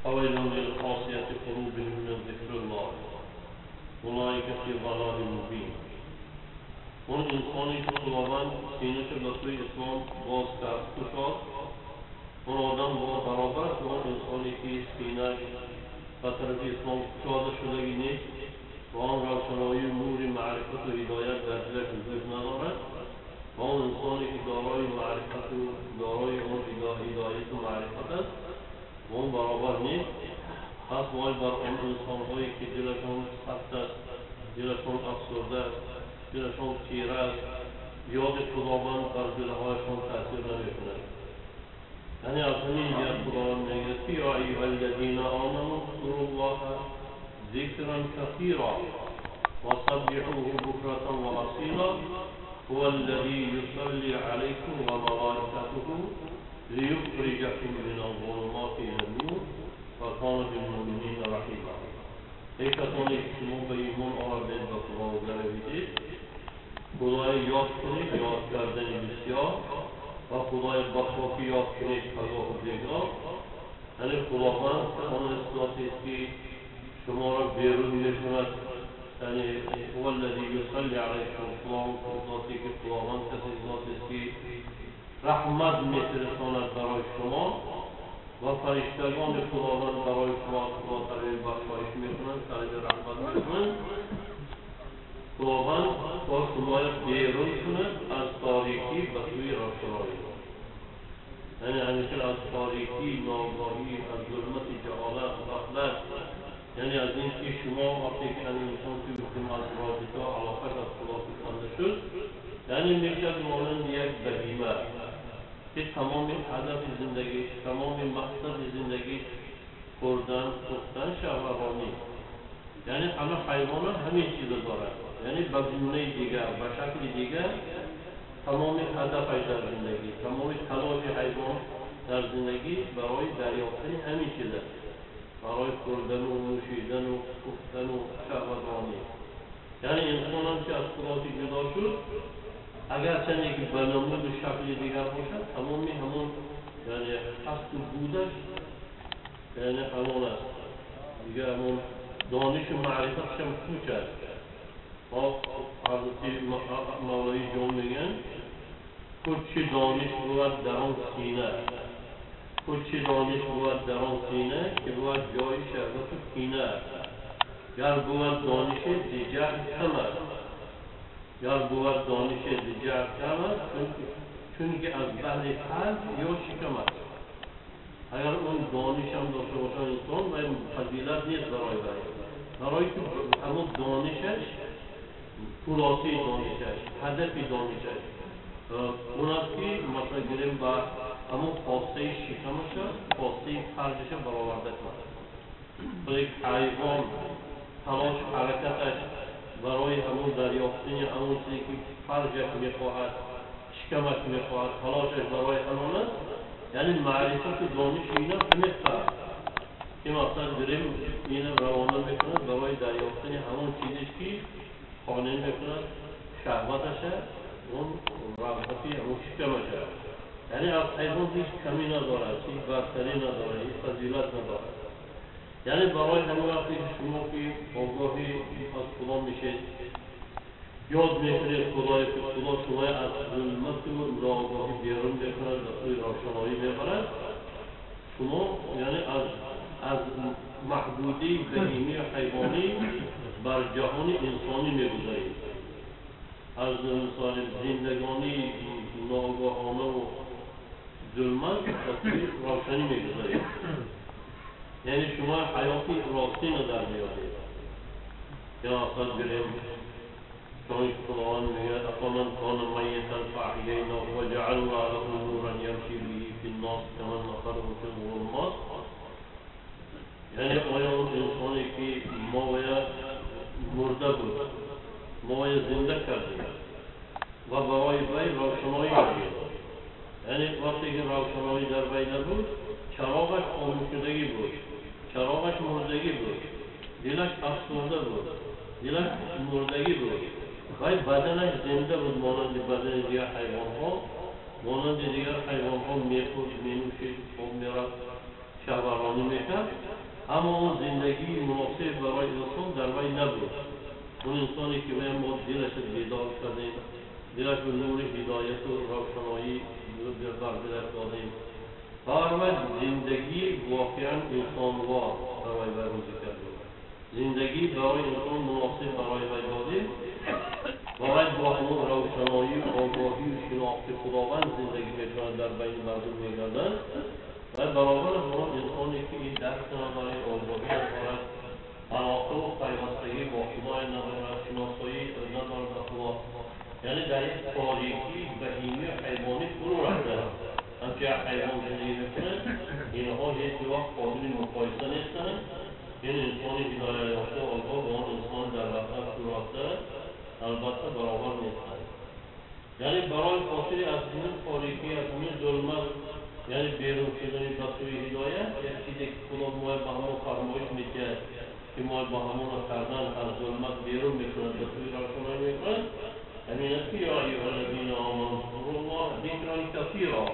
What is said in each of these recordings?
فويل للقاسية قلوبهم من ذكر الله أولئك في ضلال مبين. اون انسانی که خداوند سینه‌اش به سوی اسلام باز کرد گشاد، اون آدم با برابر است اون انسانی که سینه‌اش به طرف اسلام گشاده شدگی نیست و آن روشنایی نور معرفت و هدایت در دلش وجود ندارد، و آن انسانی که دارای معرفت و دارای اون هدایت و معرفت است و اون برابر نیست. پس وای بر آن انسانهایی که دلشان سخت است، دلشان افسرده است، دلشان تیره است، یاد خداوند بر دلهایشان تاثیر نمیکند. یعنی از همین جهت خداوند میگوید که یا ایها الذین آمنوا اذکروا الله ذکرا کثیرا وسبحوه بکرة وأصیلا هو الذی یصلی علیکم وملائکته لیخرجکم من الظلمات الی النور وکان بالمؤمنین رحیما. ای کسانی که شما به ایمان آوردید و خدا گرویدید، خدای یاد کنید، یاد کردن بسیار، و خدای با پاکی یاد کنید پگاه و بیگاه. یعنی خداوند آن اصلاحی است که شما را بیرون می‌کند. یعنی هو الذی یصلی علیکم، خداوند ذاتی که خداوند کسی ذاتی است که رحمت می‌فرستاند برای شما و فرشتگان خداوند برای شما خدا طلب بخشایش می‌کنند، طلب رحمت می‌کنند. خداوند با شما بیرون کند از تاریکی به سوی روشنایی. یعنی همیشه از تاریکی، ناآگاهی، از ظلمت جهالت، غفلت، یعنی از اینکه شما وقتی که انسان که گفتیم از رابطه علاقه از خدا کنده شد، یعنی میشد مانند یک بهیمه که تمام هدف زندگیش، تمام مقصد زندگیش خوردن، پختن، شهوترانی. یعنی همه حیوانات همین چیز دارند. یعنی به گونه دیگر، به شکل دیگر تمام هدفش در زندگی، تمام تلاش حیوان در زندگی برای دریافتن همین چیز است، برای خوردن و نوشیدن و پختن و شهوترانی. یعنی انسان هم که از خدا جدا شد، اگرچه که به نمود و شکل دیگر باشد، تمامی همون یعنی هست و بودش یعنی همان است دیگه، همون دانش و معرفتش هم پوچ است. با حضرت مولوی جان میگن پوچ دانش بود در آن سینه، پوچ دانش بود در آن سینه که بود جای شهوت و کینه. گر بود دانش دیگر کم است، گر بود دانش دیگر کم است، چون که از بهر فرج یا شکم است. اگر اون دانش هم داشته باشه انسان، و فضیلت نیست برای برای که همون دانشش، خلاصه دانشش، هدف دانشش اون است که مثلا گیریم با همون خواسته شکمش است، خواسته فرجش برآورده کند. یک حیوان تلاش حرکتش برای همون دریافتن همون چیزی که فرجش میخواهد، شکمش میخواهد، تلاشش برای همان است. یعنی معرفت و دانش اینا همه است که مثلا گیریم اینا روانه میکند برای دریافتن همون چیزی که قانع میکند شهوتش، اون رغبتی همون شکمش. یعنی از حیوان هیچ کمی ندارد، هیچ برتری ندارد، هیچ فضیلت ندارد. یعنی برای همون وقتی که شما که آگاهی از خدا میشید، یاد میکنید خدای که خدا شما از ظلمت و ناآگاهی بیرون میکند و سوی روشنایی میبرد، شما یعنی از محدودی بهیمی و حیوانی بر جهان انسانی میگذارید، از مثال زندگانی ناآگاهانه و ظلمت به سوی روشنی میگذارید. یعنی شما حیاتی راستین رو در میارید. یا اصلا گریم چون خداوند میگه افمن کان میتا فاحییناه وجعلنا له نورا یمشی به فی الناس کمن مثله فی الظلمات. یعنی آیا اون انسانی که ما باید مرده بود، ما باید زنده کردیم و برای وی روشنایی دادیم. یعنی وقتی که روشنایی در وی نبود، چراغش خاموش شدگی بود، چراغش مردگی بود، دلش افسرده بود، دلش مردگی بود، ولی بدنش زنده بود مانند بدن دیگر حیوانها، مانند دیگر حیوانها میخورد، مینوشید، خواب میرفت، شهورانی میکرد، اما اون زندگی مناسب برای انسان در وی نبود. اون انسانی که ما دلش بیدار کردیم، دلش به نور هدایت و روشنایی بر دلش دادیم، برای زندگی واقعا انسانوار برای وی روزی کردیم، زندگی برای انسان مناسب برای وی دادیم و وی با همون روشنایی و آگاهی و شناخت خداوند زندگی میکنند، در بین مردم میگردند و برابر از اون انسانی که این درک ندارد، آگاهی ندارد، علاقه و پیوستگی با خدای ندارد، شناسایی ندارد با خدا، یعنی در یک تاریکی بهیمی و حیوانی فرو رفته، همچه یک حیوان زندگی میکنه. اینها هیچ وقت قابل مقایسه نیستند. این انسان هدایت یافته آگاه با آن انسان در غفلت فرو رفته البته برابر نیستند. یعنی برای خاطر از همین تاریکی، از همین ظلمت، یعنی بیرون شدن به سوی هدایت، یک چیزی که خدا ما به همون فرمایش میکرد که ما با همون کردن از ظلمت بیرون میکنند، به سوی روشنایی میکنند، همین است که یا ایها الذین آمنوا اذکروا الله ذکرا کثیرا.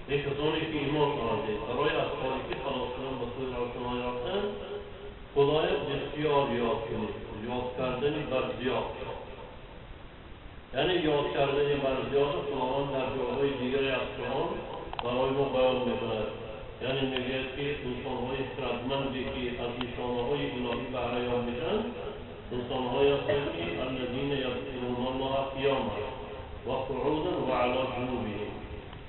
ای کسانی که ایمان آوردید، برای از تاریکی خلاص شدن به سوی روشنایی رفتن، خدای بسیار یاد کنید. یاد کردن بر زیاد، یعنی یاد کردن بر زیاد خداوند در جاهای دیگری از قرآن برای ما بیان میکند. یعنی میگوید که انسانهای خردمندی که از نشانه‌های الهی بهره یاب میشن، انسانهایی هستند که الذین یذکرون الله قیاما و قعودا و علی جنوبهم،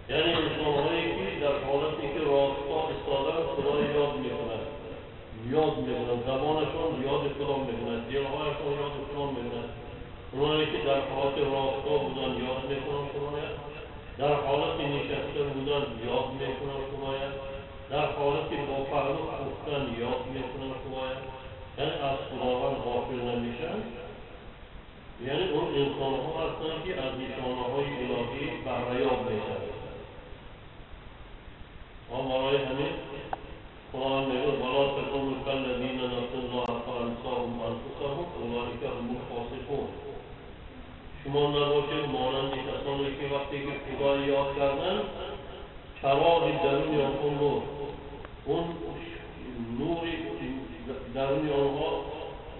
یعنی انسانهایی که در حالتی که راستا ایستادن خدای یاد میکنند، یاد میکنند، زبانشان یاد خدا میکند، دلهایشان یاد خدا میکند. اونایی که در حالت راستا بودن یاد میکنند خدای، در حالت نشسته بودن یاد میکنند خدای، در حالت با پهلو خفتن یاد میکنند خدای، یعنی از خداوند غافل نمیشن. یعنی اون انسان ها هستند که از نشانه های الهی بهره یاب میشن. و برای همین خداوند میگه ولا تکونوا کالذین نسوا الله فانساهم انفسهم اولئک هم الفاسقون. شما نباشید مانند کسانی که وقتی که خدای یاد کردن، چراغ درون آنها مرد، اون نور درون آنها،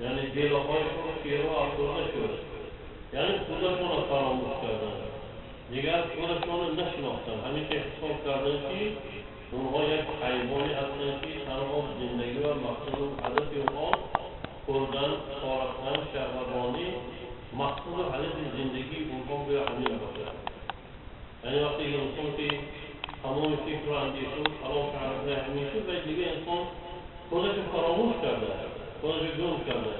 یعنی دلهایشون تیره و افسرده شد، یعنی خودشون را فراموش کردن، دیگر خودشون را نشناختن. همیشه حساب کردن که اونها یک حیوانی هستند که تنها زندگی و مقصد و هدف اونها خوردن، خوراکن، شهوترانی، مقصود و هدف زندگی اونها به همین باشد. یعنی وقتی انسان که تمام فکر و اندیشه و تلاش عرضه همین شد و دیگه انسان خودش فراموش کرده، خودش گم کرده،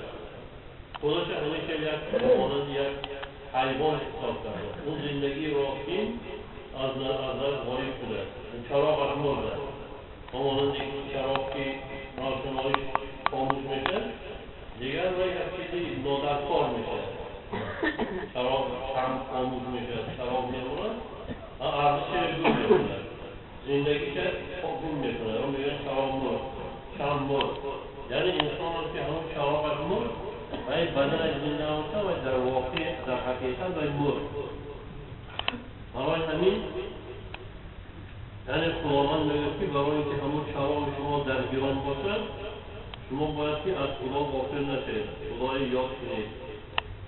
خودش همیشه یک مانند یک حیوان حساب کرده. اون زندگی راستین از نظر غایب شده، چراغش مرده، مانند یک چراغ که روشناییش خاموش میشه، دیگر و یک چیزی نادرکار میشه، چراغ شمع خاموش میشه، چراغ میمونه، ارزشش گم میکنه، زندگیش گم میکنه. اون میگن چراغ مرد، شمع مرد. یعنی انسان که همون چراغش مرد و این بدنش زنده نباشه و در واقع در حقیقت و مرد. برای همین یعنی خداوند میگه که برای اینکه همون چراغ شما در گران باشد، شما باید که از خدا غافل نشید، خدای یاد کنید.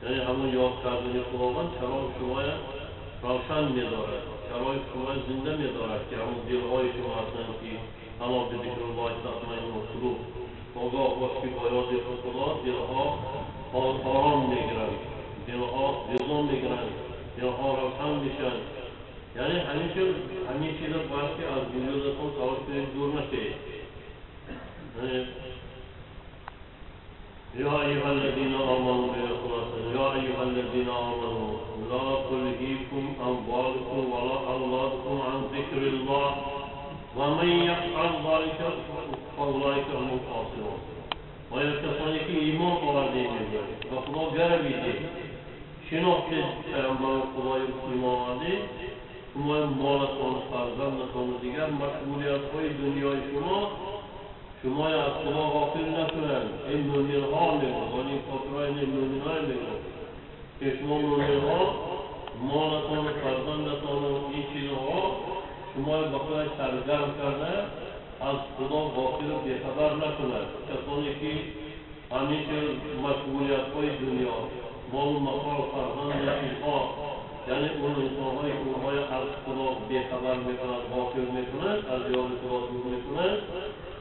یعنی همون یاد کردن خداوند چراغ شما روشن می‌دارد، چراغ شما زنده می‌دارد که همون دلهای شما هستند که الا بذکر الله تطمئن القلوب. آگاه باش که با یاد خدا دلها آرام می‌گیرند، دلها رضا می‌گیرند، دلها روشن میشن. یعنی همین چیز باید که از وجودتون تلاش کنید دور نشید. یا ایها الذین آمنوا، یا ایها الذین آمنوا لا تلهیکم اموالکم ولا اولادکم عن ذکر الله و من یفعل ذلک فاولئک هم الخاسرون. آیا کسانی که ایمان آورده و خدا گرویده، شناخته پیامبر خدای ایمان آورده، شما مالتان، فرزندتان و دیگر مشغولیت‌های دنیای شما از خدا غافل نکنند. این مؤمن‌ها میگن، این کافرها، این مؤمن‌ها میگن که شما مؤمن‌ها مالتان و فرزندتان و این چیزها شما به خود سرگرم کرده از خدا غافل و بیخبر نکند. کسانی که همیشه مشغولیت های دنیا، مال و متاع و فرزند و چیزها، یعنی اون انسانهایی که اونهای از خدا بیخبر میکند، غافل میکند، از یاد خدا دور میکند،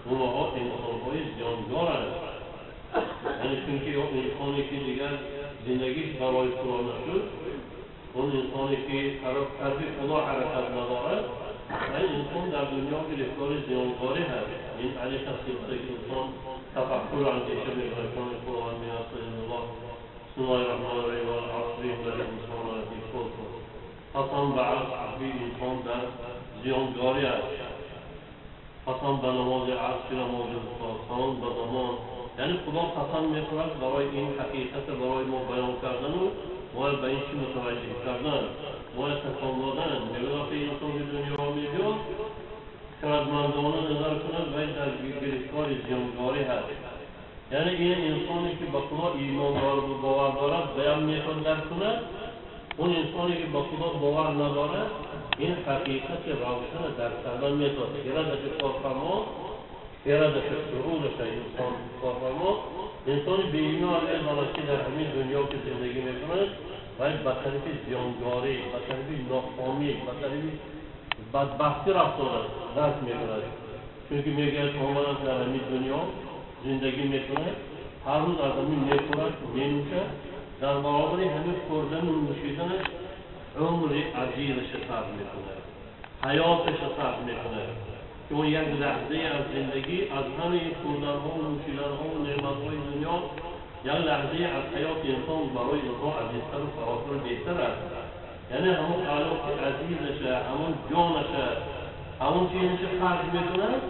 اونها انسانهای زیانگارند. یعنی چونکه انسانی که دیگر زندگیش برای خدا نشد، اون انسانی که طرف خدا حرکت ندارد، این انسان در دنیا گرفتار زیانکاری هست. این علی شخصی که انسان تفکر و اندیشه میکنه، چون خداوند میگوید الله بسم الله الرحمن الرحیم والعصر ان الانسان لفی خسر. قسم به عصر، انسان در زیانکاری است. قسم به نماز عصر، نماز قسم به زمان، یعنی خدا قسم میخورد برای این حقیقت برای ما بیان کردن و ما به این چی متوجه کردن، ما تکان دادن. میگوید وقتی انسان به دنیا میبیاد خردمندانه نظر کند و در گرفتار زیانکاری هست. یعنی این انسانی که به خدا ایمان دارد و باور دارد بیان میخواد درک کند، اون انسانی که به خدا باور ندارد این حقیقت روشن درک کردن میتواند. خردش کارفرما، خردش شعورش انسان کارفرما، انسان به ایمان میداند که در همین دنیا که زندگی میکند باید به طرف زیانگاری، به طرف ناکامی، به طرف بدبختی رفتار درک میکند. چون که میگوید آمدن در همین دنیا زندگی میکند، هر روز از همین میخورد مینوشد، در برابر همین خوردن و نوشیدنش عمر عزیزش صرف میکند، حیاتش صرف میکند. که اون یک لحظه از زندگی از همه خوردنها و نوشیدنها و نعمتهای دنیا، یک لحظه از حیات انسان برای انسان عزیزتر و فراتر و بهتر است. یعنی همون حیات عزیزشه، همون جانشه، همون چیزی که خرج میکند،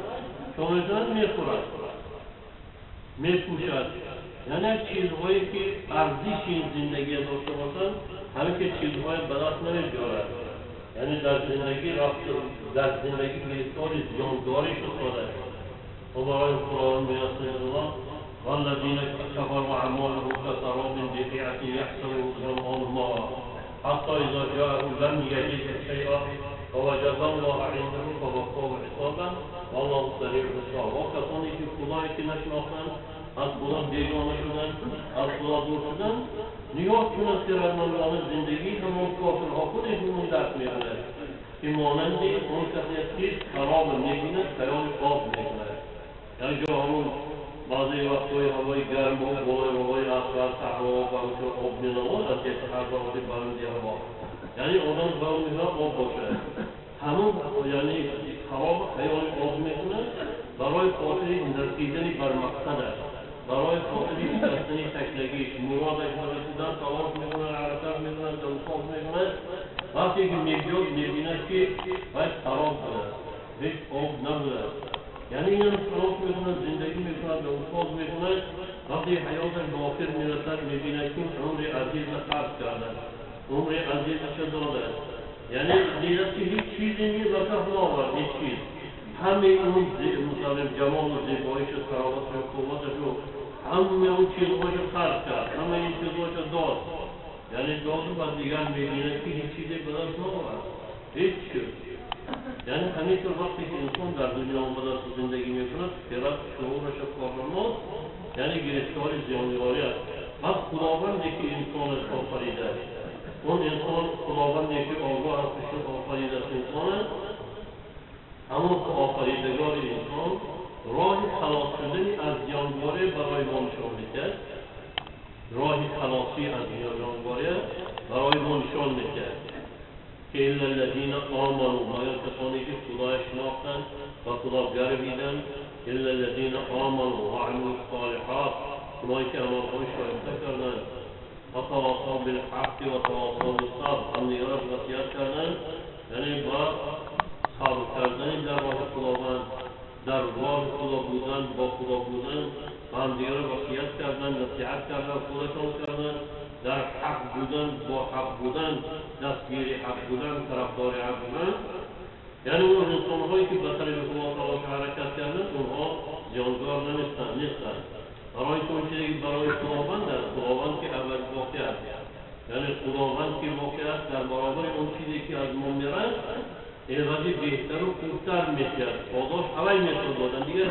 چون میکند میخورد، میپوشد. یعنی چیزهایی که ارزش این زندگی داشته باشند، همه که چیزهای به دست نمی‌آورد. یعنی در زندگی رفت، در زندگی گرفتار زیانکاری شده. و برای خداوند می‌گوید الله والذین كفروا اعمالهم كسراب بقيعة يحسبه الظمآن ماء حتى إذا جاءه لم يجد شيئا فوجد الله عنده فوقاه حسابا والله سریع الحساب. و کسانی که خدایی که نشناختند، از خدا بیگانه شدند، از خدا دور شدند، نگاه کنند خردمندانه زندگی همان کافرها خودشون درک میکند که مانند اون کسی است که خراب میبیند، خیال آب میکند. یعنی جا همون بعضی وقتهای هوای گرم و بالای هوای اصغر صحرا و آب مینماد از یک حرارت بلندی هوا، یعنی آدم برای آب باشد، همون یعنی خراب خیال آب میکند برای خاطر رسیدن بر مقصد است، برای خاطر رسیدن تشنگیش، مرادش رسیدن تلاش میکند، حرکت میکند، دوساز میکند. وقتی که میبیاد میبیند که باید خراب بوده است، هیچ آب نبوده است. یعنی این هم تلاش میکند، زندگی میکند، دوساز میکند. وقتی حیاتش به آخر میرسد میبیند که عمر عزیز خرج کرده، عمر عزیزش داده است. یعنی دیده که هیچ چیزی نیست و کف نآورد، هیچ چیز. همه اون مثلا جمال و زیباییش و تراوتش و قوتش و همه اون چیزهایش خرج کرد، همه این چیزهایش داد. یعنی داد و دیگر میبیند که هیچ چیزی به دست نآورد، هیچ چیز. یعنی همینطور وقتی که انسان در دنیا آمده است و زندگی میکند، خرد شعورش کارفرماست، یعنی گرفتار زیانکاری است. بعد خداوندی که انسان است آفریده است، اون انسان خداوندی که آگاه است آفریده است انسان است، همون آفریدگار انسان راه خلاص شدن از زیانکاری برای ما نشان میدهد، راه خلاصی از زیانکاری برای ما نشان میدهد که الا الذین آمنوا، مگر کسانی که خدا شناختند و خدا گرویدند، الا الذین آمنوا و عملوا الصالحات، اونایی که عملهای شایسته کردند، و تواصوا بالحق و تواصوا بالصبر، همدیگر را وصیت کردند، یعنی با صبر کردن در راه خداوند، در راه خدا بودن، با خدا بودن، و همدیگر را وصیت کردن، نصیحت کردن، خودشان کردن، در حق بودن، با حق بودن، دستگیر حق بودن، طرفدار حق بودن. یعنی اون انسانهایی که به طرف خدا تعالی حرکت کردند، اونها زیانکار نیستند. برای اون چیزی که برای خداوند است، خداوند که اول واقع است، یعنی خداوند که واقع است در برابر اون چیزی که از ما میرد، عوضی بهتر و خوبتر می‌دهد. پاداش اول می‌تونه دادن، دیگر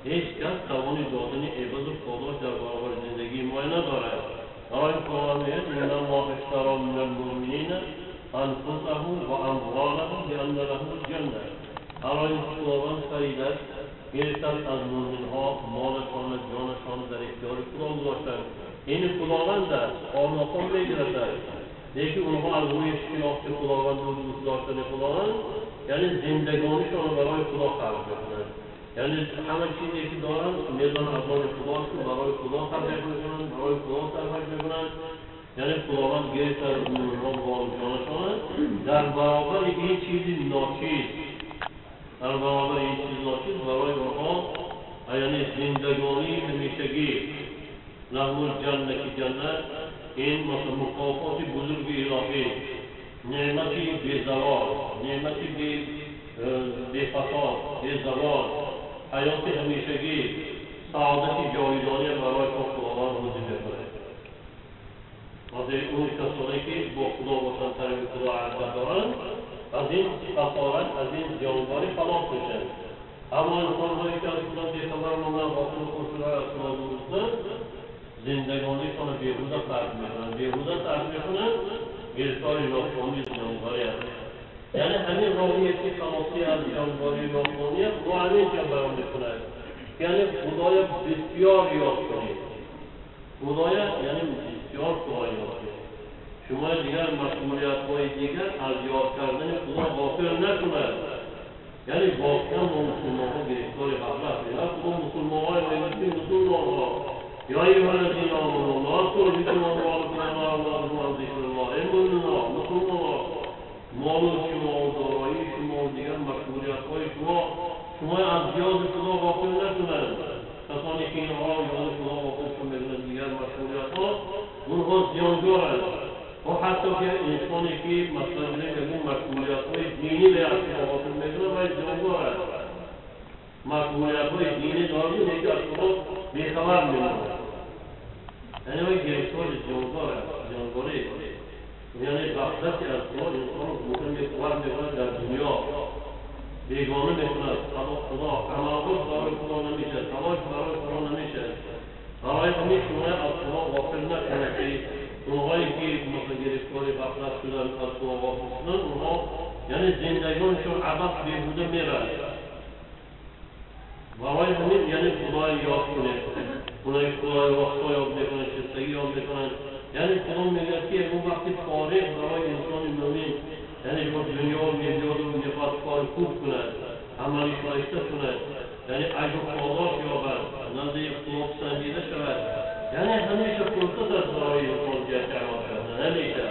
هیچ کس توان دادن عوض و پاداش در برابر زندگی ما ندارد. برای خداوند میگه ان الله اشترى من المؤمنین انفسهم و اموالهم بان لهم الجنه. برای خداوند خریدن گرفتن از مؤمنها مالشان جانشان در اختیار خدا گذاشتن. این خداوند است، آنها میگیرد. لیکن اونها از روی شناخت خداوند و دوست داشتن خداوند یعنی زندگانیشان رو برای خدا خرج میکنند. یعنی همه چیزی که دارن میدان از آن خدا که برای خدا خرج میکنند، برای خدا صرف میکنند. یعنی خداوند گرفت از اونها مال جانشان در برابر این چیزی ناچیز، در برابر این چیز ناچیز برای اونها یعنی زندگانی همیشگی لهم الجنه که جنت این مثل مکافات بزرگ الهی، نعمتی بی زوال، نعمتی بی فساد، بی زوال، حیات همیشگی، سعادت جاودانی برای خداوند روزی میکنه. واسه اون کسانی که با خدا باشن، طرف خدا حرکت دارن، از این خسارت، از این زیانکاری خلاص میشن. اما انسانهایی که از خدا بیخبر موندن، غافل خود از خدا دور شدن، زندگانیشان بیهوده صرف میکنن، بیهوده صرف میکنن، گرفتار ناکامی زیانکاری هست. یعنی همین راهی که خلاصی از زیانکاری ناکامی خدا همین که بیان میکند. یعنی خدای بسیار یاد کنید، خدای یعنی بسیار خدای یاد کنید. شما دیگر مسئولیت های دیگر از یاد کردن خدا غافل نکند. یعنی واقعا ما مسلمان ها گرفتار غفلت. یعنی خدا مسلمان های میگه مسلمان ها یا ایها الذین آمنوا لا تلهکم اموالکم ولا اولادکم عن ذکر الله. ای مؤمنان، مسلمان، مال شما و دارایی شما و دیگر مسئولیت های شما شما از یاد خدا غافل نکنند. کسانی که اینها یاد خدا غافل شدند دیگر مسئولیت ها اونها زیانکارند. و حتی که انسانی که مثلا اون مسئولیت های دینی به از خدا غافل میکنه باید زیانکار است. مسئولیت های دینی دارد که از خدا بیخبر میماند. یعنی باید گرفتار زیانکار است، زیانکاری یعنی غفلت از خدا انسان رو ممکن بیخبر میکند، در دنیا بیگانه میکند. خدا تمرکز برای خدا نمیشه، تلاش برای خدا نمیشه. برای همین شما از خدا غافل نکنه که اونهایی که مثل گرفتار غفلت شدن از خدا غافل شدن، اونها یعنی زندگانشون عبث بیهوده میرد. برای همین یعنی خدای یاد کنه، اونایی خدای وقتا یاد میکنه، شستگی یاد میکنن. یعنی خدا میگه که اون وقتی فارغ برای انسان مومن یعنی با دنیا میاد و میخواد کار خوب کند، عملی شایسته کند، یعنی اجر و پاداش یابد، نزد خدا پسندیده شود. یعنی همیشه فرصت است برای انسان جهت عمل کردن، همیشه.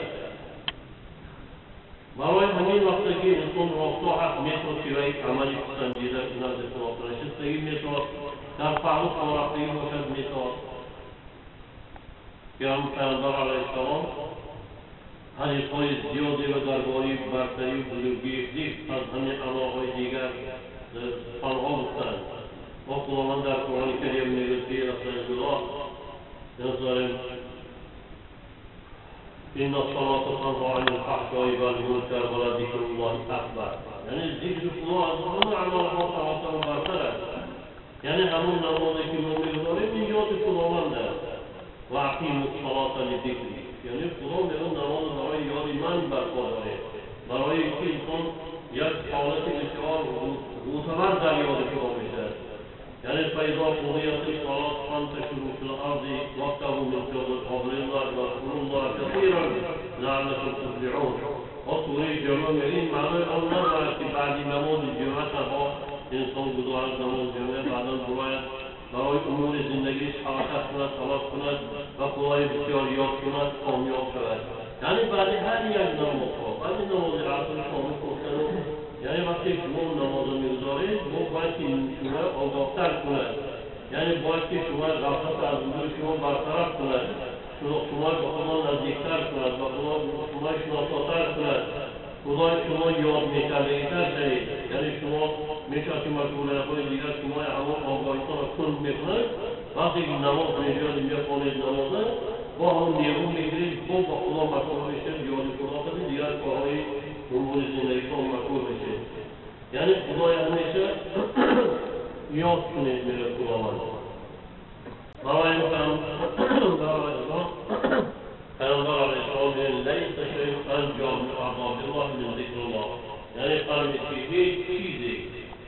برای همین وقتی که انسان راستا هست میخواد که یک عملی پسندیده نزد خدا کند، شستگی میخواد، در فعل و خارفتگی باشد میخواد. که هم پیامبر علیه السلام حدیث‌های زیادی و درباره برتری و بزرگی نیست از همه عمل‌های دیگر سخن‌ها گفتند. و خداوند در قرآن کریم میگوید که الله ان الصلاة تنهى عن الفحشاء والمنکر ولذکر الله اکبر. یعنی ذکر خدا از همه اعمالها فراتر و برتر است. یعنی همون نمازی که ما میگذاریم این یاد خداوند است. و اقیموا الصلاة لذکری، یعنی خدا میگه نماز برای یاد من برپا داره، برای اینکه انسان یک حالت بسیار معتبر در یاد خدا میشه. یعنی فاذا قضیت الصلاة فانتشروا في الارض وابتغوا من فضل الله واذكروا الله كثيرا لعلكم تفلحون. و سوره جمعه میگه این معنای آن ندارد که بعدی نماز جمعه تنها انسان گذارد نماز جمعه، بعدا باید برای امور زندگیش حرکت کند، تلاش کند و خدای بسیار یاد کند، کامیاب شود. یعنی بعد هر یک نماز ها، بعد نماز عصر شامل گفتن، یعنی وقتی شما نماز رو میگذارید ما باید که شما آگاهتر کند، یعنی باید که شما غفلت از وجود شما برطرف کند، شما به خدا نزدیکتر کند، به خدا شما شناساتر کند، خدای شما یاد میکردگیتر شوید. یعنی شما میشه که مشغولیت‌های دیگر شما همون آگاهیتان را کند میکند. وقتی که نماز میجاد میخوانید نمازه با همون نیرو میگیرید، با خدا مشغول میشید، یاد خدا کنید، دیگر کارهای امور زندگیتون مشغول بشید. یعنی خدای همیشه یاد کنید میره خداوند. برای پیامبر علیه السلام لیس شیء انجا من عذاب الله من ذکر الله، یعنی فرمود که هیچ چیزی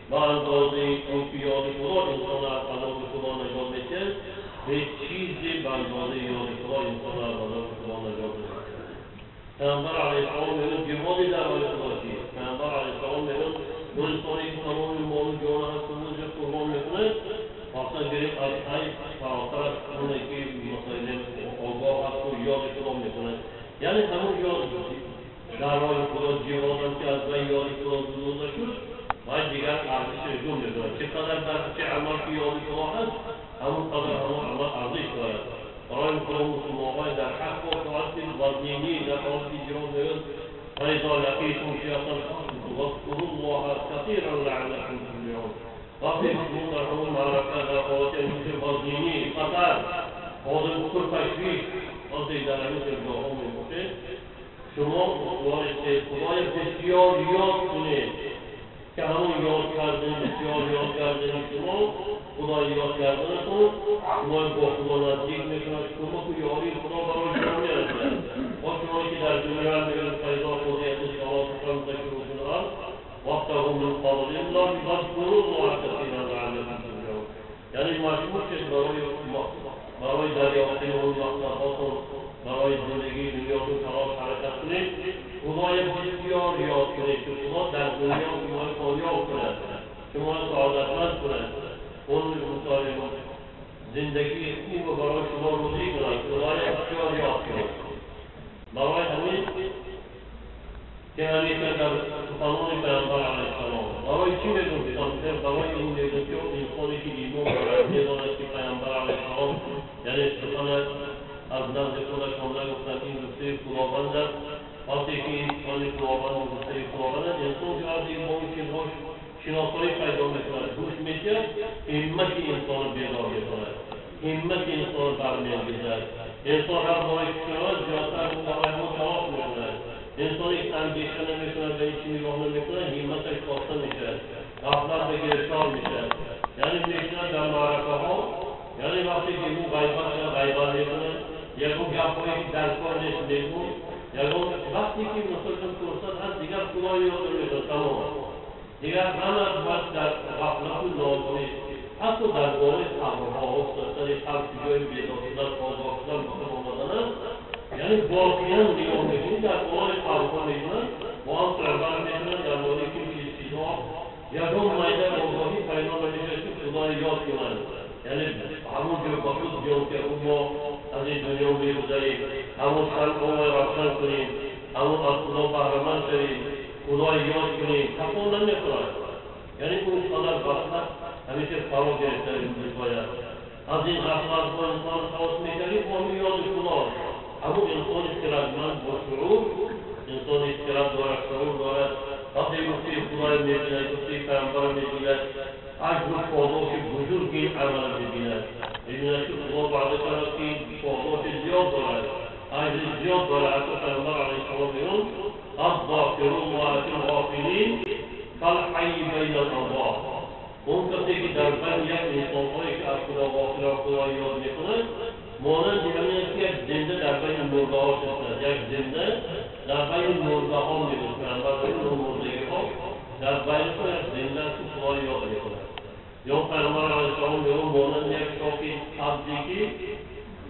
به اندازه اون که یاد خدا انسان از عذاب خدا نجات میده، هیچ چیزی به اندازه یاد خدا انسان از عذاب خدا نجات نمیده. پیامبر علیه السلام میگه جهاد در راه خدا چیست؟ پیامبر علیه السلام میگه اون انسانی که تمام مال و جان از خودش قربان میکنه، اصلا گرفت از ای فراتر از اونه که مسائل آگاه هست و یاد خدا میکنه. یعنی همون یاد در راه خدا جهادم که از وی یاد خدا زدوده شد و دیگر ارزش گم میکنه. چقدر در چه عمل که یاد خدا هست، همون قدر همون عمل ارزش دارد. برای خدا مسلمان‌های در حق و طاعت وزنینی در حال جهاد میگن فإذا لقيتم فئة فاذكروا الله كثيرا لعلكم تفلحون. وقتی شما در همون معرکه در حالت وزنینی خطر آدم پرتشویش وقتی در همین جاها میباشه، شما خدای بسیار یاد کنید که همون یاد کردن بسیار یاد کردن شما خدای یاد کردنتون شما با خدا نزدیک میکنه، شما که یاری خدا برای شما میرسه. با شما که در دنیا میگن فإذا قضیت الصلاة فانتشروا في الأرض وابتغوا من فضل الله واذكروا الله كثيرا لعلكم تفلحون. یعنی مجبور شد برای دریافتن اون مقصدهاتون، برای زندگی دنیاتون تلاش حرکت کنید، خدای بسیار یاد کنید که خدا در دنیا شما را کامیاب کند، شما را سعادتمند کند، اون زندگی خوب برای شما روزی کند. خدای بسیار یاد کنید. برای همین که همیشه در سخنان پیامبر علیه السلام برای چی میگم؟ برای این میگم که انسانی که ایمان دارد میداند که پیامبر علیه السلام یعنی سخن از نزد خودشان نگفتند، این گفته خداوند است. وقتی که این سخن خداوند و گفته خداوند است، انسان که از این با این چیزها شناسایی پیدا میکند، گوش میشود، همت انسان بیدار میکند، همت انسان برمیانگیزد. انسان هر باری که شود زیادتر برای ما تلاش میکند. انسان یک اندیشه نمیکند و هیچی نگاه نمیکند، همتش کاسته میشود، غفلت به گرفتار میشود. یعنی میشند در معرکه ها، یعنی وقتی که او غیبت میکنه، یکو گپهایی که در کار نیست میگو، یکو وقتی که مثلا فرصت هست دیگر خدای یاد نمیکنه، تمام دیگر همه باید در غفلت و ناگاهی، حتی در بالای قبرها افتادن، قبر جای بیدار شدن، آگاه شدن، بخیر آمدن است. یعنی واقعا نگاه میکنی در بالای قبرها میکنن، با هم صحبت میکنن در مورد که چیزها یکم مایده آگاهی پیدا نمیشه که خدای یاد کنند. یعنی همون جور با خود بیان که اون ما از این دنیا میگذریم، همون شرق رو روشن کنیم، همون از خدا بهره‌مند شویم، خدای یاد کنیم، تکان نمیخورد. یعنی اون قدر غفلت همیشه فرا گرفته باید. از این غفلت با انسان خلاص میکردیم با همون یاد خدا. همون انسان خردمند با شعور، انسان خرد دارد، شعور دارد، وقتی گفته خدای میبیند، گفته پیامبر میبیند، اجر و پاداش بزرگ این عمل میبیند. میبیند که خدا وعده کرد که پاداش زیاد دارد، اجر زیاد دارد. حتی پیامبر علیه السلام میگوید الذاکرون الله الغافلین کالحی بین الارواح. اون کسی که در بین یک انسانهایی که از خدا غافل خدا یاد میکند، مانند همین است که یک زنده در بین مرده ها شد، یک زنده در بین مرده ها میگوید. پیامبر مردگی ها در بین خود یک زنده است که خدا یاد میکند. یا پیامبر علیه السلام میگوید مانند یک شاخه سبزی که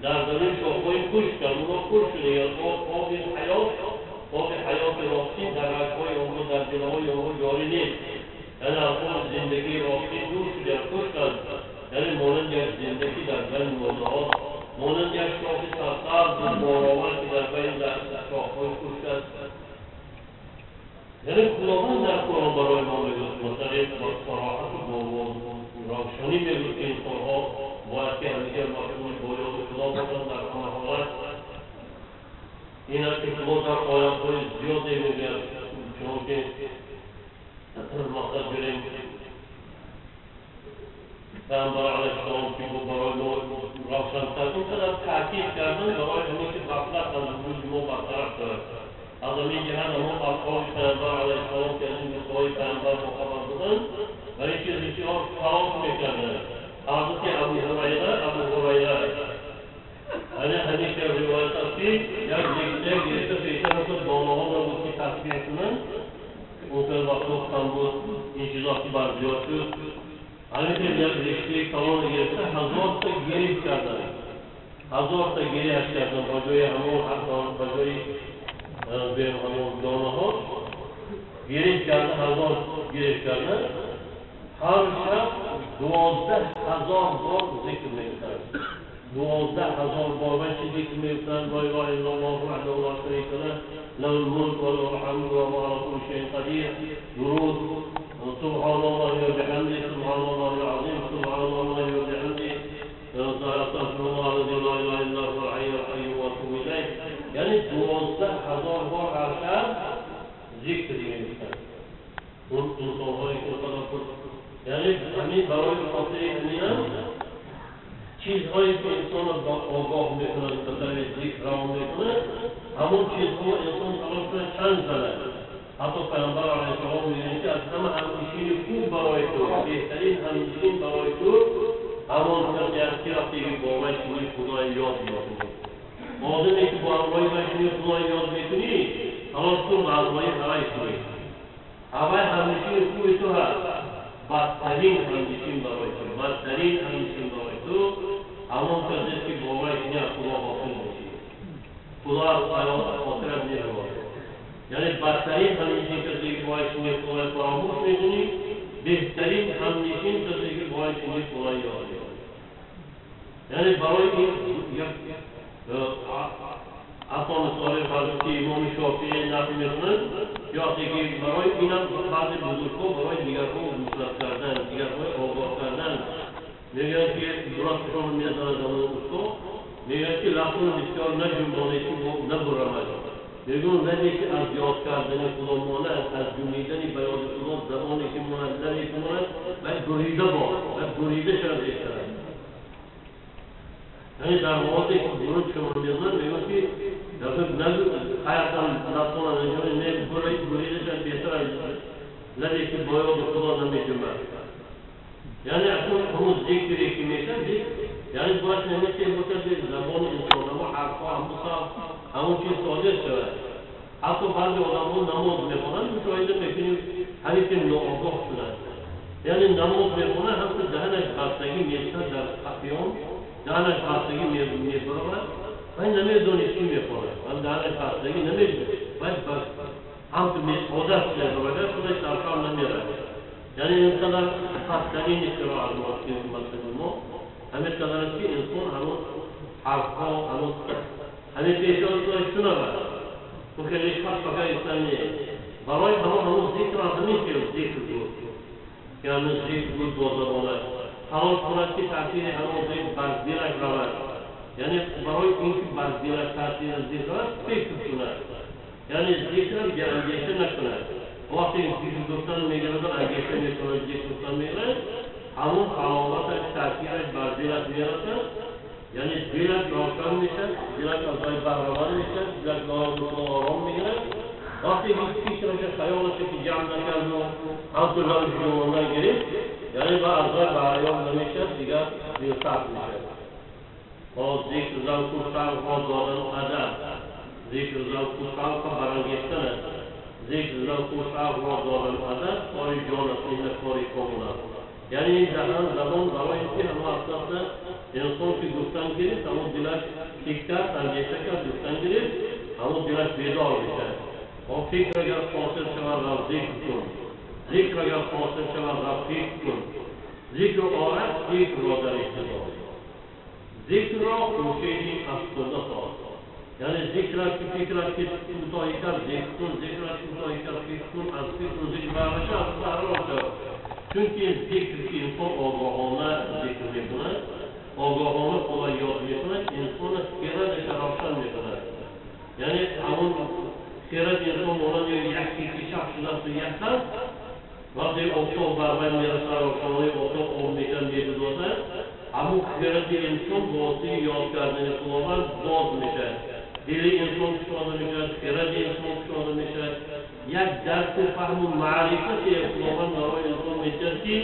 در زمین شاخه‌های خشک کرد، اونا خشک شده، یا آب حیات، آب حیات راستی در رگ‌های آنها، در دل‌های آنها جاری نیست. یعنی از آن زندگی راستی دور شده، خشک است. یعنی مانند یک زندگی در بین مرده‌ها، مانند یک شاخه سرسبز و بارآور که در بین شاخه‌های خشک است. یعنی خداوند در قرآن برای ما میگوید مثلا با صراحت و با روشنی میگوید که انسان‌ها باید که همیشه مشغول با یاد خدا باشند در همه حالت. این است که خدا در آیات‌های زیادی میگوید، چون که مقصد گیریم پیامبر علیه السلام که برای ما روشن‌تر اینقدر تاکید کردن برای همین که غفلت از وجود ما برطرف شود. از همین جهت همون اصحاب پیامبر علیه السلام که از این نسخه‌های پیامبر باخبر بودن و این چیز بسیار تلاش میکردن. حضرت ابو هریره یعنی همیشه روایت است که یک رشته گرفته پیشتر خود دانه‌ها را بود که تسبیح کنند. اون خیلی وقت کم بود، این چیزا که بر زیاد شد. همین یک رشته کلان گرفته 1000 تا گریه کردن، 1000 تا گریه کردن با جای همون با جای به همون دانه ها گریه کردن، 1000 گریه کردن. هر شب 12,000 بار ذکر می‌کردن، 12,000 بار. و چی ذکر می‌کردن؟ لا اله الا الله وحده لا شریک له له الملك وله الحمد وهو على كل شيء قدیر، درود، سبحان الله وبحمده سبحان الله العظیم سبحان الله وبحمده استغفر الله الذي لا اله الا هو الحي القيوم واتوب الیه. یعنی 12,000 بار هر شب ذکر می‌کردن. اون انسان‌هایی که خدا خود یعنی همین برای خاطر همین چیزهایی که انسان را آگاه میکنه، به طرف ذکر روان میکنه، همون چیزها انسان تلاش کنه چند زنه. حتی پیامبر علیه السلام میگه که از همه همنشین خوب برای تو، بهترین همنشین برای تو همان کسی است که وقتی با وی خدای یاد میکنی. آدمی که با همراهی وی خدای یاد میکنی، تلاش کن به همراهی هوای کنی. هوای همنشین خوب تو هست. بدترین همنشین برای تو، بدترین همنشین برای تو همان کسی است که با وی از خدا غافل میشی، خدا از خاطرت نمیباشه. یعنی بدترین همنشین کسی که با وی خدای فراموش میکنی، بهترین همنشین کسی که با وی خدای یاد میکنی. یعنی برای این یک عطا مثال حضرت امام شافعی نقل میکنند یا که برای اینم بعضی بزرگها برای دیگرها نصرت کردن، دیگرها آگاه کردن، میگن که درستشان میزنه زمان استا، میگن که لفظ بسیار نجنبانه که نبرمد. میگن زنی که از یاد کردن خدا ماند، از جنبیدن بیان خدا زبانی که ماند، لبی که ماند، باید بریده باد، باید بریده شود بهتر است. یعنی در مواقعی که درود شما میزنن میگن که نگو حیاتم لفظان نجنبانه نه بریده شود بهتر است، لبی که با یاد خدا نمیجنبد. یعنی اصلا همون ذکری که میشه ذکر، یعنی باید نمیشه باشد به زبان انسان و حرفها همون صاف همون چیز صادر شود. حتی بعضی آدم‌ها نماز میخوانند مشاهده میکنیم همین که ناآگاه شدند. یعنی نماز میخوانند هم که دهنش بستگی میشه در قیام، دهنش بستگی میبرد و این نمیدونی چی میخواند، و دهنش بستگی نمیده، باید هم که عادت شده برای خودش در کار نمیرد. یعنی اینقدر خستگی نیست که از ما که ما همین قدر است که انسان همون حرفها همون همین پیشان شنود و خیلی خاص فقط انسان نیست. برای همون ذکر همین که ذکر بود، یعنی ذکر بود با زبانش تلاش کند که تاثیر همون ذکر بر دلش رود. یعنی برای اینکه بر دلش تاثیر ذکر رود فکر کند، یعنی ذکر به اندیشه نکند. وقتی ذکر گفتن میگرد اندیشه میکند، ذکر گفتن میگرد، همون حلاوتش تاثیرش بر دلش میرسد. یعنی دلش روشن میشه، دلش از جای بهره‌مند میشه، دلش آرام میگیرد. وقتی که فکرش خیالش که جمع نکرد و همطور لبش جوانه گرفت، یعنی با از جای بهره‌یاب نمیشه، دیگر دلسرد میشه. باز ذکر ذوق و شوق را دادن ادب، ذکر ذوق و شوق برانگیختن است. ذکر ذوق و شوق را دادن ادب کار جان است، این کار کامل است. یعنی این دهن زبان برای اینکه همه اساس انسان که گفتن گرفت همون دلش فکر کرد، اندیشه کرد، گفتن گرفت، همون دلش بیدار میشه. و فکر اگر حاصل شود را ذکر کن، ذکر اگر حاصل شود را فکر کن، ذکر آرد ذکر را در اقتدار، ذکر را خورشیدی از خدا ساز. یعنی ذکر است که فکر است که کوتاهی کرد ذکر کن، ذکر است کوتاهی کرد فکر کن، از فکر و ذکر برنشه از بهرام شود. چون که ذکر که انسان آگاهانه ذکر میکنه، آگاهانه خدا یاد میکنه، انسان خردش روشن میکنه. یعنی همون خرد انسان مانند یکی که شب شده است و یک است، وقتی آفتاب بر وی میرسه، روشنایی آفتاب آب میشن میگذارد، همون خرد انسان واسطه یاد کردن خداوند باز میشه، دل انسان کشاده میشد، خرد انسان کشاده میشد، یک درک و فهم و معرفت خداوند برای انسان میشد که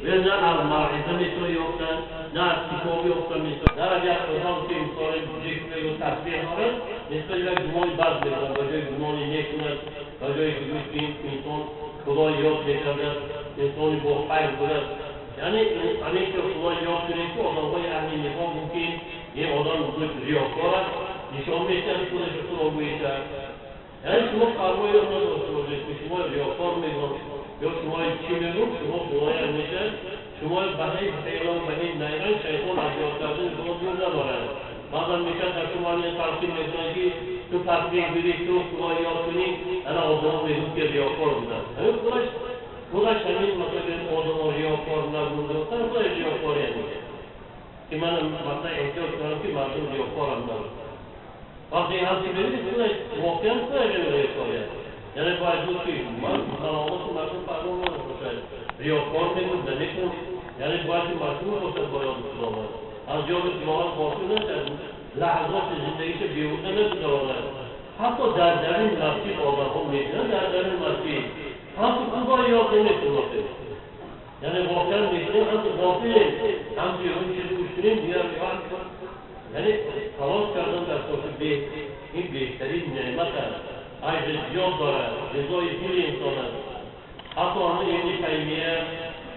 و نه از موعظه میشه یافتن، نه از کتاب یافتن میشه. در یک آدم که انسان ذکر و تسبیح دارد، نسبت به گمان بد میکند، به جای گمان نیک کند، به جای که انسان خدای یاد میکرد، انسانی با خیر بود. یعنی همین که خدای یاد کنه که آدمهای اهل نفاق ممکن یه آدم ریاکار است، نشان میشه خودش خدا گویی. یعنی شما پروای رو نداشته باشید که شما ریاکار میگن یا شما چی میگن، شما خدای هم میشه، شما به هیچ حیله و به هیچ نیرنگ شیطان از یاد کردن شما دور ندارد. بعضا میشه در شما تلقین میکنه که تو تسبیح بدی، تو خدای یاد کنی، انا آدم میگن که ریاکار بودن. همین خودش همین مثلا آدم ریاکار نبوده، خودش ریاکار یعنی که من مثلا احتیاج دارم که مردم ریاکار هم دارم. وقتی هستی ببینید خودش واقعا خودش ریاکاره. یعنی باید بود که من سلامت مردم فرمان نداشته باشد، ریاکار میگون نمیکن. یعنی باید مشهور باشد با یاد خداوند، از یاد خداوند غافل نشد، لحظات زندگیش بیهوده نگذراند. حتی در درون مسجد آدمها میبینن، در درون مسجد حتی خدا یاد نمیکنه. یعنی واقعا میبینیم هم غافل، هم اون چیزی گوش کنیم دیگر. یعنی تلاش کردن در صورت به این بهترین نعمت است، اجر زیاد دارد، رضای دل انسان است. حتی همه یعنی تیمیه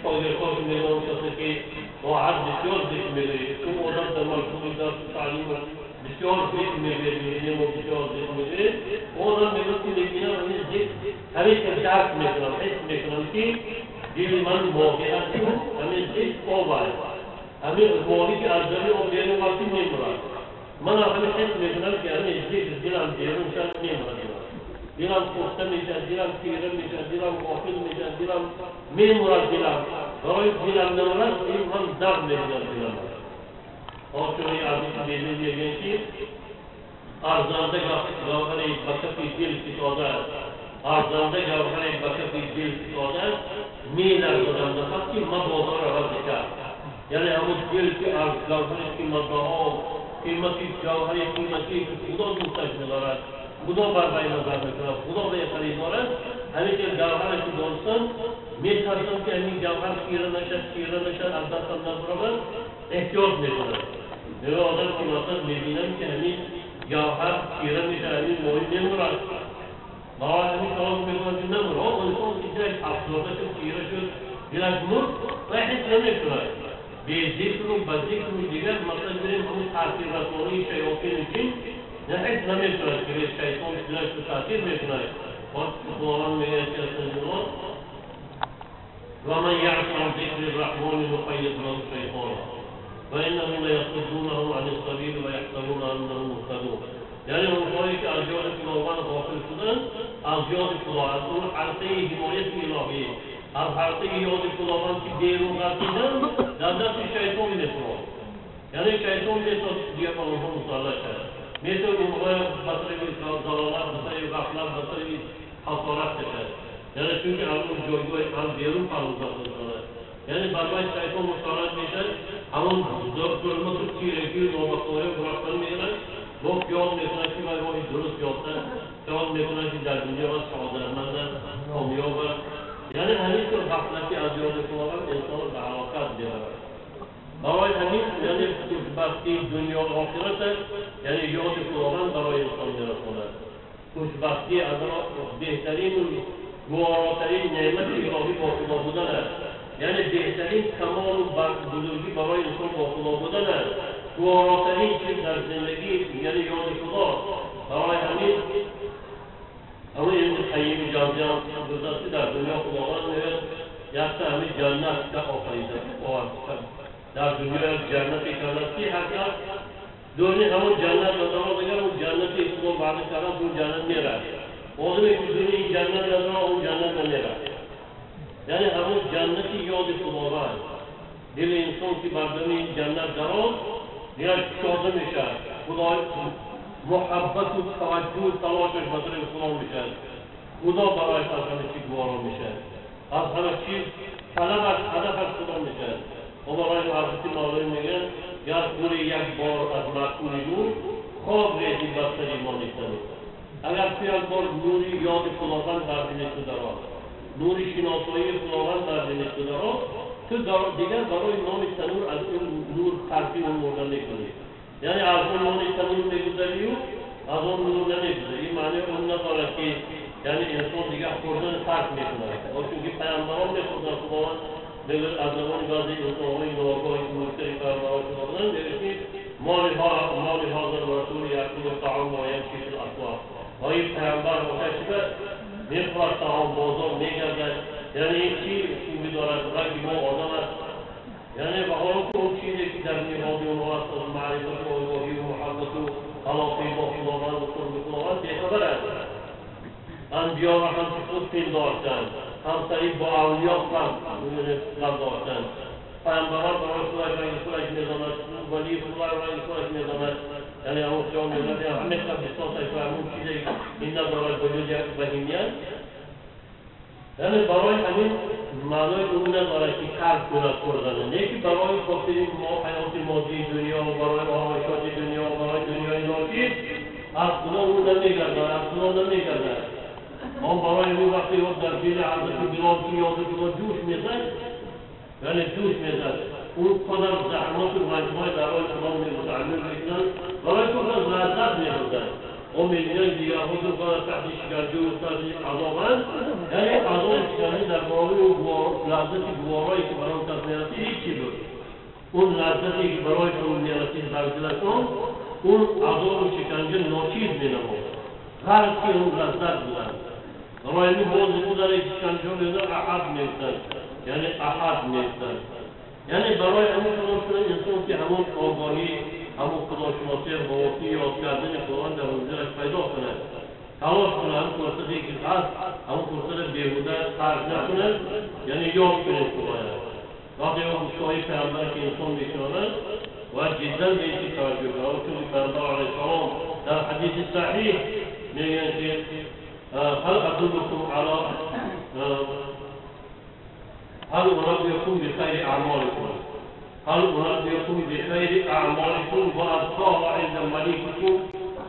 شاگردهاش میگن کسی که با عرض بسیار ذکر میگوید، چون آدم در مجموع درس و تعلیم بسیار ذکر میگوید، میبینیم و بسیار ذکر میگوید، آدم میگوید که میبینم همین ذکر همیشه درک میکنم، حس میکنم که دل من واقعا همین ذکر آب است، همین ماهی که از دل آب بیرون وقتی میمرد، من همین حس میکنم که همین ذکر دلم بیرون شد میمرد، دلم پخته میشه، دلم تیره میشه، دلم غافل میشه، دلم میمرد، دلم برای دلم نمرد این من درد میبینم دلم. آشوری عزیز بیلی میگن که ارزنده گوهر بکفی دل فتاده است، ارزنده گوهر بکفی دل فتاده است، میلرزدم نفس که مبادا رود کرد. یعنی همون دل که از گوهر قیمت‌ها، قیمتی گوهر قیمتی که خدا دوستش می‌دارد، خدا بر وی نظر میکند، خدا به خریدار است، همین که گوهرش دانستم میترسم که همین گوهر خیره نشد، خیره نشد، از دستم نبرود، احتیاط میکنم. میگه آدم که مثلا میبینم که همین گوهر خیره میشه، همین ماهی نمیرد، برای همین تلاش میکنم که نمرد. انسان که دلش افسرده شد، خیره شد، دلش مرد و حس نمیکند. به ذکر و به ذکر و دیگر مثلا بریم همون تاثیر رسانی شیاطین جن نه حس نمیکند که شیطان دلش رو تاثیر میکند. خداوند میگه که و من یعش عن ذکر الرحمن نقیض له شیطانا فانهم لیصدونهم عن السبیل و یحسبون انهم مهتدون. یعنی اونهایی که از یاد خداوند غافل شدند، از یاد خدا، از اون حلقه حمایت الهی، از حلقه یاد خداوند که بیرون غلطیدن، در دست شیطان میتوان. یعنی شیطان میتوان دیگه با اونها مسلط شد، میتوان اونها بسری ضلالت، بسری غفلت، بسری خسارت شد. یعنی چون که از اون جایگاه هم بیرون پروزه میکنه، یعنی برای شیطان مسلط میشد، همون ظلمت و تیرگی و نابسایی و رفتن میگیرن، با خیال میکنن که من راهی درست یافتن، خیال میکنن که در دنیا من سعادتمند است، کامیاب است. یعنی همین که غفلتی از یاد خداوند انسان رو به هلاکت میبرد. برای همین یعنی خوشبختی دنیا و آخرت است، یعنی یاد خداوند برای انسان میرساند. خوشبختی از بهترین و گواراترین نعمت الهی با خدا بودن است. یعنی بهترین کمال و بزرگی برای انسان با خدا بودن است. گواراترین چیز در زندگی یعنی یاد خدا. برای همین اما ابن قیم جوزیه گذشته در دنیا خداوند میگه یک تا همین جنت که آفریده در دنیا جنت کرده که هر کس دونی همون جنت نداره دیگر اون جنتی خدا وعده کرده اون جنت میره. آدمی که دونی جنت نداره اون جنت نمیره. یعنی همون جنتی یاد خداوند دل انسان که بر این جنت درآمد دیگر شاده میشه، خدا محبت و توجه و تلاشش به طرف خدا میشه، خدا برایش از همه چیز گوارا میشه، از همه چیز طلبش هدفش خدا میشه. و برای حضرت مولانا میگن گر خوری یک بار از معقول نور، хок ریزی بر سر نان تنور. اگر تو یک بار نوری یاد خداوند در دل تو درآمد، نوری شناسایی خداوند در دل تو درآمد، تو دیگر برای نان تنور از اون نور ترکی اون نور نمی‌کنی. یعنی از اون نان تنور می‌گذری و از اون نور نمی‌گذری. این معنی اون ندارد که یعنی انسان دیگر خوردن ترک می‌کند. چون که پیامبران می‌خوردن، خداوند میگوید از زبان بعضی انسان‌های ناآگاهی که منکر پیامبران شده بودند میگوید که ما لهذا الرسول یأکل الطعام و یمشی فی الاسواق. آیا پیامبر آتش شده میخورد طعام، بازار میگردد، یعنی این چی خوبی دارد؟ رنگ ما آدم است. یعنی به حالا که اون چیزی که در نهاد اونها است از معرفت و آگاهی و محبت و علاقه با خداوند و قرب خداوند بیخبر است. انبیا را هم که خود پنداشتند، همسری با اولیا هم داشتند. پیامبران برای خودش رنگ خودش میداند، ولی خدا رنگ خودش میداند. یعنی همون خیال میداند همه احساسش و همون چیزی این ندارد وجود یک بهیمیت. یعنی برای همین معنای اون ندارد که ترک کند خوردن، نه که برای خاطر ما حیات مادی دنیا و برای آرایشات دنیا و برای دنیای ناچیز از خدا اون نمیگردد، از خدا نمیگردد. آن برای اون وقتی در دل حضرت بلال که یاد خدا جوش میزد، یعنی جوش میزد، اون قدر زحمات و رنجهای در راه خدا متعمل میکنند، برای خود لذت میبردند. او میبینند دیگرها که قدر تحت شکنجه و تحت عذابند، یعنی عذاب شکنجه در مقابل اون لذت گوارایی که برای اون کس میرسید هیچی بود. اون لذتی که برایشون میرسید بر دلشون، اون عذاب و شکنجه ناچیز مینمود، غرق که اون لذت بودند. برای این باز او در یک شکنجه میدن احد میفتند، یعنی احد میفتند. یعنی برای همون خدا شده انسان که همون آگاهی، همون خداشناسی باطنی یاد کردن خداوند در وجودش پیدا کند، تلاش کنه، هم فرصتی که هست همون فرصت بیهوده خرج نکند، یعنی یاد کنه خدایا. وقتی اون گفته‌های پیامبر که انسان میشنود و جدا به این چیز توجه کنه، چون پیامبر علیه السلام در حدیث صحیح میگن که هل ادلکم علی هل انبئکم بخیر اعمالکم، هل انبئکم بخیر اعمالکم و ازکاها عند ملککم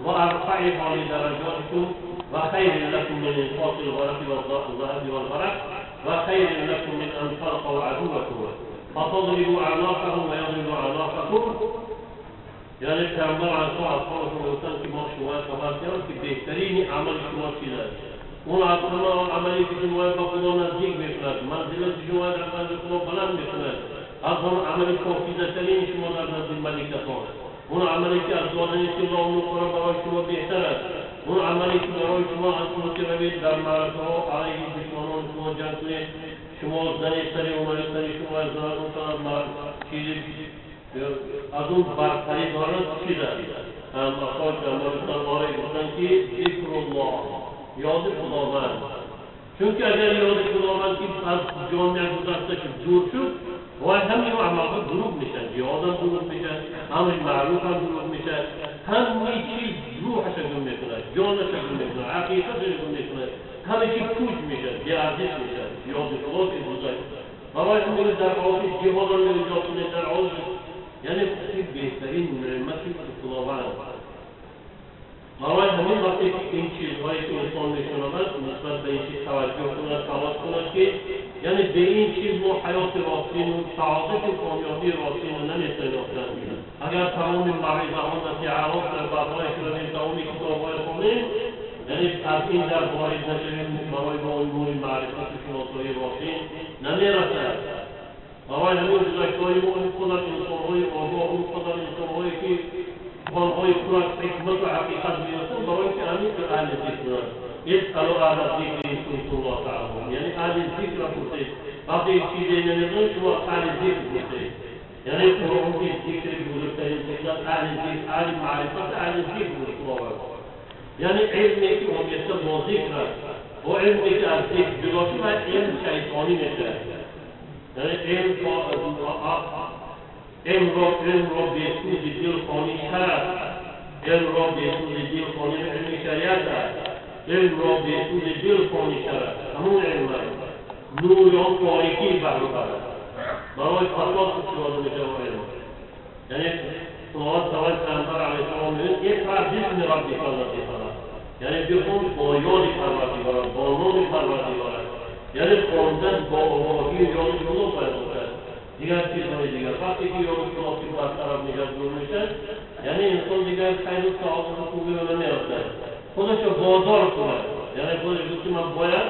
و ارفعها لدرجاتکم و خیر لکم من انفاق الورق والذهب والورق و خیر لکم من ان تلقوا عدوکم فتضربوا اعناقهم و یضربوا اعناقکم. یعنی پیامبر علیه السلام اصحابشون گفتند که ما شما خبر کردم که بهترین عمل شما چیز است. اون از همه عملی که شما با خدا نزدیک میکند، منزلت شما در نزد خدا بلند میکند، از اون عمل پاکیزه‌ترین شما در نزد ملکتان، اون عملی که از دادن طلا و نقره برای شما بهتر است، اون عملی که برای شما از اون که روید در معرکه ها علیه دشمنان شما جنگ کنید، شما زن سر عمر سر شما از اون طرف چیزی از اون برتری دارد چیز است. هم اصحاب پیامبر آره گفتند که ذکر الله، یاد خداوند. چون که اگر یاد خداوند که از جامعه گذشته شد دور شد، وای همین اعمال دروغ میشن، یادم دروغ میشن، همین معروف هم دروغ میشن، همه چیز روحش گم میکنه، جانش گم میکنه، حقیقتش گم میکنه، همه چیز پوچ میشه، بی‌ارزش میشه. یاد خدا که گذشت برای همین در حال جهاد رو نجات کنه، در حال یعنی بهترین نعمت خداوند. برای همین وقتی این چیزهایی که انسان میشنود نسبت به این چیز توجه کند، تلاش کند که یعنی به این چیز ما حیات راستین و سعادت و کامیابی راستین رو نمی‌شناسند. اگر تمام موعظه ها نصیحت‌ها در باب‌های شروع تمام کتاب‌های خونیم، یعنی از این در وارد نشویم برای با اون نور معرفت و شناسایی راستین نمیرسد. برای همین گذشته‌های ما اون قدر انسان‌های آگاه، اون قدر انسان‌هایی که سخن‌های پر از حکمت و حقیقت می‌رسند، برای که همین اهل ذکر بودند. اسألوا اهل الذکر ان کنتم لا تعلمون، یعنی اهل ذکر را پرسید. وقتی چیزی نمی‌دونید شما اهل ذکر پرسید. یعنی قرآن که ذکر بزرگترین ذکر اهل ذکر، اهل معرفت، اهل ذکر بود خداوند. یعنی علمی که آمیخته با ذکر است و علمی که از ذکر جدا شد علم شیطانی میشه. یعنی علم را به سوز دل خانی شرف، علم را به سوز دل خانی علم شریعت است، علم را به سوز دل خانی شرف، همون علم است. نور یا تاریکی بهره برد برای فساد استفاده میشه با علم. یعنی خداوند تعالی پیامبر علیه السلام علیه السلام میگه اقرأ باسم ربک الذی خلق، یعنی بخون با یاد پروردگارت، با نام پروردگارت، یعنی خواندن با آگاهی یاد خدا باید باشد. دیگر چیزهای دیگر وقتی که یاد خدا که برطرف میشد دور میشد، یعنی انسان دیگر خیر و سعادت و خوبی رو نمی‌یابد. خودش رو وادار کند، یعنی خودش گفت که من باید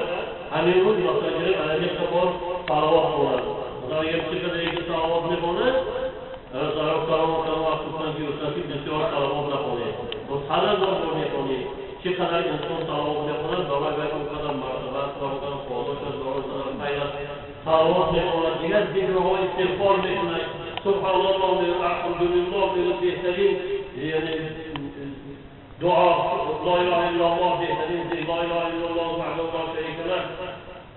همین روز مثلا گرفت علیه بار صلوات خواند. مثلا اگر چقدر یک صلوات میخواند، سلام سلام سلام وقت گفتن که استاد بسیار صلوات نخوانید، و 100,000 بار میخوانید. چقدر انسان صلوات میخواند برای باید اونقدر مرتبه است، برای اونقدر پاداش است، برای اونقدر خیر است. صلوات میخواند، دیگر ذکرها استغفار میکند، سبحان الله میگه، الحمدلله میگه، بهترین یعنی دعا لا اله الا الله، بهترین ذکر لا اله الا الله وحده لا شریک له.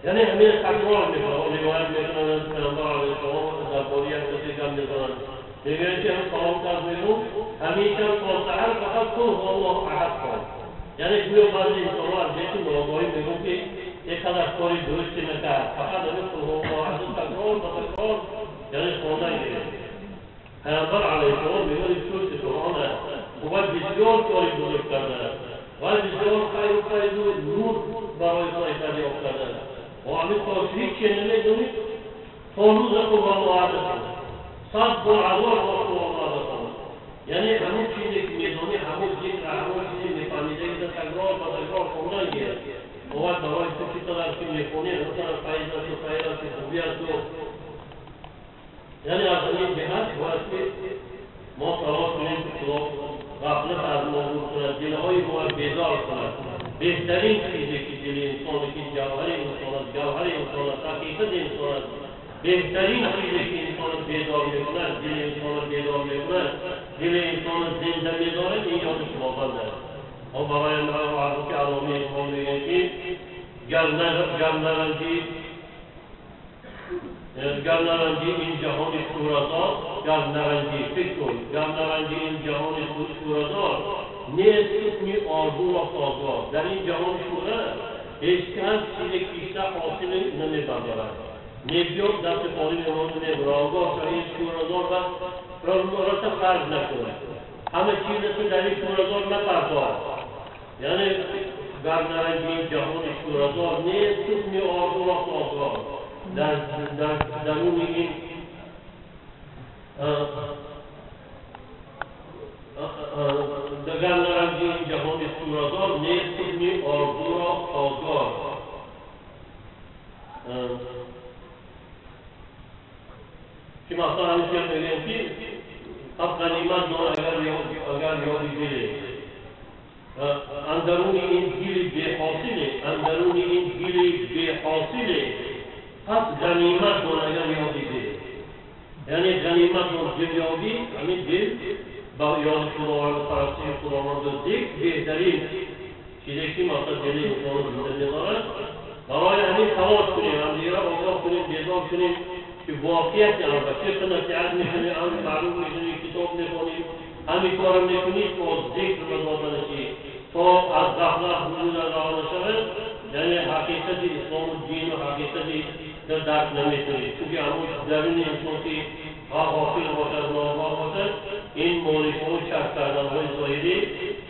یعنی همه تکرار میکنه. روایت میکنن از پیامبر علیه السلام درباره یک کسی گم میزنن، میگن که هم سلام کرد میگم همیشه تا سحر فقط قل هو الله احد خواند. یعنی گویا بعضی انسان‌ها از جهت ناآگاهی میگن که اینقدر کاری درستی نکرد، فقط همین قل هو الله احد تکرار و تکرار یعنی خواندن گرفت. پیامبر علیه السلام میگه این سورت قرآن است، او باید بسیار کاری بزرگ کرده است، باید بسیار خیر و فیض و نور برای خود دریافت کرده است. و همین تا هیچ چیز نمیدونید تا روز قل هو الله احد خواند، 100 بار 1000 بار قل هو الله احد خواند. یعنی همون چیزی که میدونی، همون ذکر، همون چیزی میفهمیده که تکرار و تکرار خواندن گرفت. باید برای تو چقدر که میخونی همون فیض است و خیر است و خوبی است. یعنی از این جهت باید که ما تلاش کنیم که خدا غفلت از ما دور کند، دلهای ما را بیدار کند. بهترین چیزی که دل انسان که جوهر انسان است، جوهر انسان است، حقیقت انسان است، بهترین چیزی که انسان را بیدار میکند، دل انسان را بیدار میکند، دل انسان را زنده میدارد، این یاد خداوند است. و برای ما که علامه اقبال میگه که گر نرنجی این جهان شورازار، گر نرنجی فکر کن، گر نرنجی این جهان شورازار، نیست می آرزو را سازگار. در این جهان شوره هیچ کس چیز کیشته حاصل نمیبردارد. نبیاد دست خالی میماند نمیبرد. آگاه شو این شورازار و را خرج نکن، همه چیز در این شورازار نپرداز. یعنی گر نرنجی این جهان شورازار، نیست می آرزو را سازگار. در درون این گر نرنجی این جهان شورازار، نیست می آرزو را سازگار. که مثلا همیشه میگن که خب غنیمت دان اگر یادی دله، اندرون این دل بی حاصله، اندرون این دل بی حاصله، پس غنیمت دان اگر یادی دله. یعنی غنیمت دان دل یابی، همین دل با یاد خداوند، پرستش خداوند و ذکر بهترین چیزی که مثلا دل انسان رو زنده می‌دارد. برای همین تلاش کنیم، همدیگه را آگاه کنیم، بیدار کنیم که واقعیت امر چه نصیحت میکنیم، امر معلوم میکنیم، کتاب میخوانیم، همین کار میکنیم تا ذکر به نشی، تا از غفلت وجود رها نشود. یعنی حقیقت اسلام و دین و حقیقت در درک نمیکنید، چون که همون درون انسان که غافل باشد، ناآگاه باشد، این معرفه و شک کردنهای ظاهری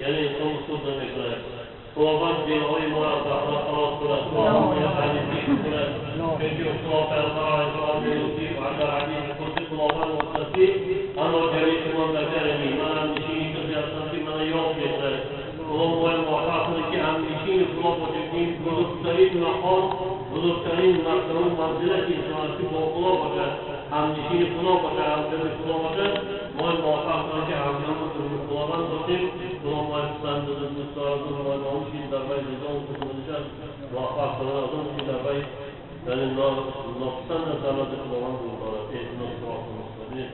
یعنی انسان وصول نمیکند. خداوند دلهای ما را از غفلت خلاص کند، خداوند ذکر کند. چون خدا پیامبر علیه السلام میگوید و در حدیث قدسی خداوند گفت که انا جلیس من ذکرنی، من همنشین کسی هستم که من یاد میکند. خدا باید موفق کند که همنشین خدا باشیم. این بزرگترین مقام، بزرگترین مرتبه و منزلت انسان است که با خدا باشد، همنشین خدا باشد، همدم خدا باشد. ما موفق کنیم که همدم خداوند باشیم. خدا باید پسند و دوست دارد و باید آن در وی رضا و خوشنودش موفق کند، از آن که در وی یعنی ناپسند از دولت خداوند دور دارد. اهدنا الصراط المستقیم.